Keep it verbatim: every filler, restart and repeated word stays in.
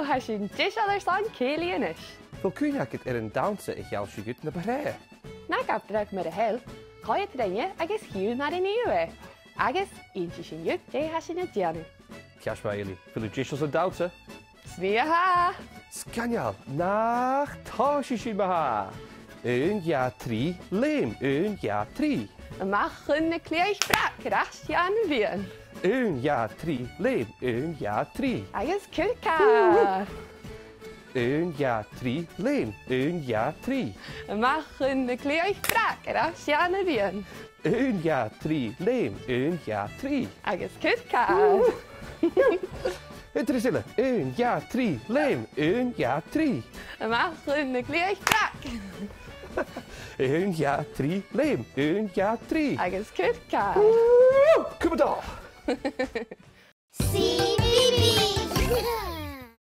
Tha sinn deiseil airson cèilidh a-nis. A bheil cuimhne agad air an dannsa a sheall sinn dhut na bu tràithe? Na gabh dragh mar a sheall, coimhead rinne agus chì thu mar a nì thu e. Agus innsidh sinn dhut dè tha sinn a' dèanamh. Ceart ma-thà, Eilidh. A bheil thu deiseil airson dannsa? 'S mi a tha! Sgoinneil, nach tòisich sinn ma-thà! Aon, dhà, trì, leum, aon, dhà, trì. A-mach chun na cliathach breac, air ais dhan a' bhuidheann. Aon, dhà, trì, leum, aon, dhà, trì. Agus cuir càr. Aon, dhà, trì, leum, aon, dhà, trì. A-mach chun na cliathach breac, air ais dhan a' bhuidheann. Aon, dhà, trì, leum, aon, dhà, trì. Agus cuir càr. Aon turas eile. Aon, dhà, trì, leum, aon, dhà, trì. A-mach chun na cliathach breac. Aon, dhà, trì, leum, aon, dhà, trì. Agus cuir càr. Cumaibh a' dol.